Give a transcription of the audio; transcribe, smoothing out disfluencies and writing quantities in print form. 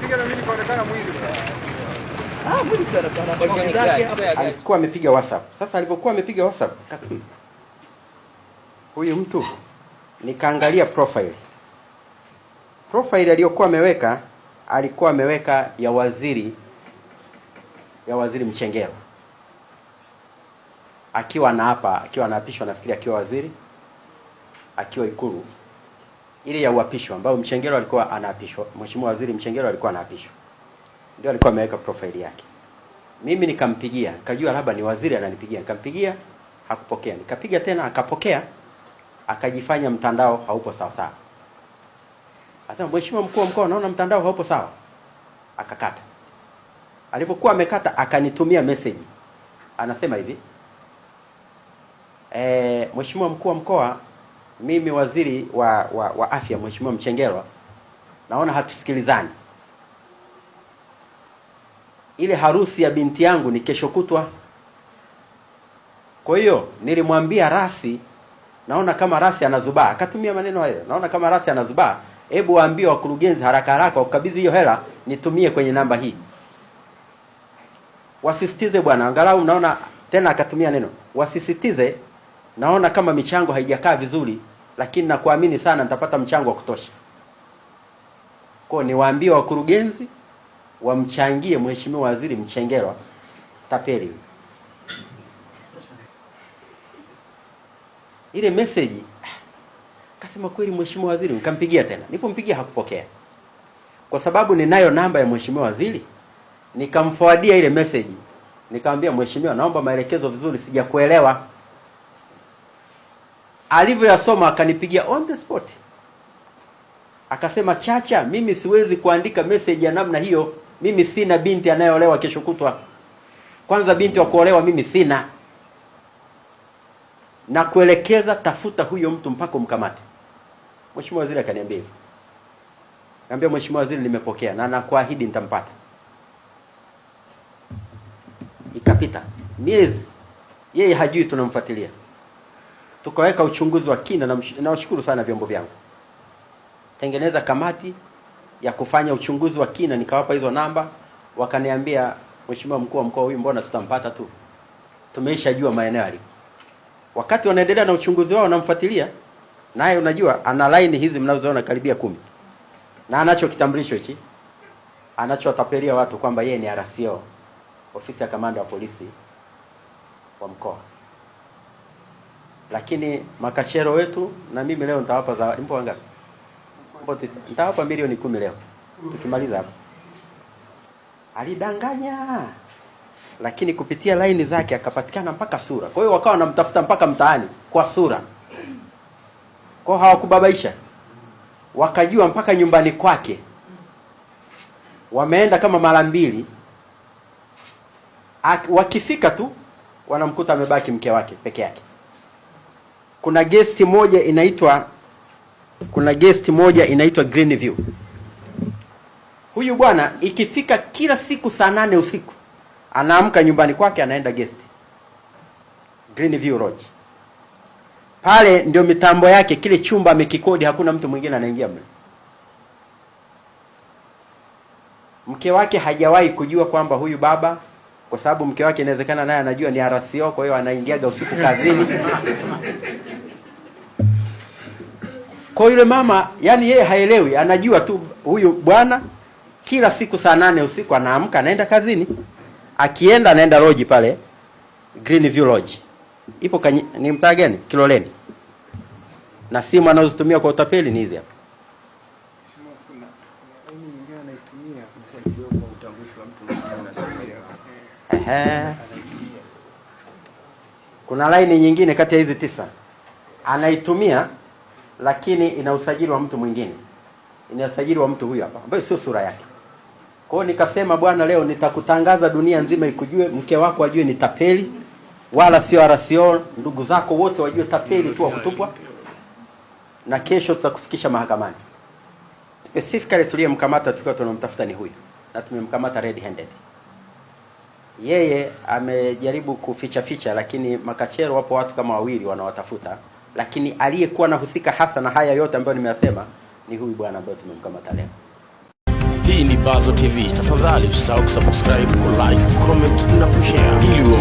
Ukanipiga na mimi nikaonekana mwizi. Ah, mwizi sana bana. Alikuwa amepiga WhatsApp. Sasa alipokuwa amepiga WhatsApp, kasema huyu mtu, nikaangalia profile. Profile aliyokuwa ameweka, alikuwa ameweka ya waziri Mchengerwa. Akiwa anaapa, akiwa anaapishwa, nafikiri akiwa waziri, akiwa Ikulu, ile ya uapisho ambayo Mchengerwa alikuwa anaapishwa, Mheshimiwa Waziri Mchengerwa alikuwa anaapishwa. Ndio alikuwa ameweka profile yake. Mimi nikampigia, nikajua labda ni waziri ananipigia, nikampigia hakupokea. Nikapiga tena akapokea, akajifanya mtandao haupo sawa sawa. Akasema Mheshimiwa mkuu wa mkoa, naona mtandao haupo sawa. Akakata. Alipokuwa amekata akanitumia message. Anasema hivi, Mheshimiwa mkuu wa mkoa, mimi waziri wa afya Mheshimiwa Mchengerwa, naona hatusikilizani. Ile harusi ya binti yangu ni kesho kutwa. Kwa hiyo nilimwambia rasi, naona kama rasi anazubaa. Akatumia maneno hayo, naona kama rasi anazubaa, hebu waambie wakurugenzi haraka haraka wakabidhi hiyo hela nitumie kwenye namba hii. Wasisitize bwana, angalau naona tena akatumia neno wasisitize, naona kama michango haijakaa vizuri, lakini nakuamini sana nitapata mchango wa kutosha. Kwa hiyo niwaambie wakurugenzi wamchangie Mheshimiwa Waziri Mchengerwa tapeli. Ile message akasema kweli Mheshimiwa Waziri, nikampigia tena. Nilipompigia hakupokea. Kwa sababu ninayo namba ya Mheshimiwa Waziri, nikamforwardia ile message. Nikamwambia Mheshimiwa, naomba maelekezo vizuri, sijakuelewa. Alivyoyasoma akanipigia on the spot. Akasema Chacha, mimi siwezi kuandika message ya namna hiyo. Mimi sina binti anayeolewa kesho kutwa. Kwanza binti wa kuolewa mimi sina. Na kuelekeza tafuta huyo mtu mpaka umkamate. Mheshimiwa Waziri akaniambia hivi. Niambia Mheshimiwa Waziri, nimepokea na nakuahidi nitampata. Ikapita miezi, yeye hajui tunamfuatilia. Tukaweka uchunguzi wa kina, na nawashukuru sana vyombo vyangu. Tengeneza kamati ya kufanya uchunguzi wa kina, nikawapa hizo namba, wakaniambia Mheshimiwa mkuu wa mkoa, huyu mbona tutampata tu, tumeishajua maeneo alipo. Wakati wanaendelea na uchunguzi wao wanamfuatilia, naye unajua ana line hizi mnazoona karibia 10. Na anacho kitambulisho hichi, anachowatapelia watu kwamba yeye ni RCO, ofisi ya kamanda wa polisi wa mkoa. Lakini makachero wetu, na mimi leo nitawapa zawadi. Mpo wangapi? Mpo 9. Nitawapa milioni 10 leo tukimaliza hapa. Alidanganya, lakini kupitia line zake akapatikana mpaka sura. Kwa hiyo wakawa wanamtafuta mpaka mtaani kwa sura. Kwa hiyo hawakubabaisha, wakajua mpaka nyumbani kwake. Wameenda kama mara 2. Wakifika tu wanamkuta amebaki mke wake peke yake. Kuna guest moja inaitwa, kuna guest moja inaitwa Green View. Huyu bwana ikifika kila siku saa 8 usiku anaamka nyumbani kwake anaenda guest Green View Lodge. Pale ndio mitambo yake, kile chumba amekikodi, hakuna mtu mwingine anaingia mle. Mke wake hajawahi kujua kwamba huyu baba, kwa sababu mke wake inawezekana naye anajua ni RCO, kwa hiyo anaingiaga usiku kazini. Kwa yule mama, yani yeye haelewi, anajua tu huyu bwana kila siku saa 8 usiku anaamka anaenda kazini. Akienda anaenda lodge pale Green View Lodge. Ipo ni mtaa gani? Kiloleni. Na simu anazotumia kwa utapeli ni hizi hapa. Ehe. Kuna line nyingine kati ya hizi 9 anaitumia, lakini ina usajili wa mtu mwingine. Ina usajili wa mtu huyu hapa, ambaye sio sura yake. Kwa hiyo nikasema bwana, leo nitakutangaza dunia nzima ikujue, mke wako ajue ni tapeli, wala sio RCO, ndugu zako wote wajue tapeli tu wa kutupwa, na kesho tutakufikisha mahakamani. Specifically tuliyemkamata tulikuwa tunamtafuta ni huyu, na tumemkamata red handed. Yeye amejaribu kuficha ficha, lakini makachero wapo watu kama 2 wanawatafuta, lakini aliyekuwa anahusika hasa na haya yote ambayo nimeyasema ni huyu bwana ambaye tumemkamata leo. Hii ni Bazo TV. Tafadhali usisahau kusubscribe, kulike, comment na kushare ili uwe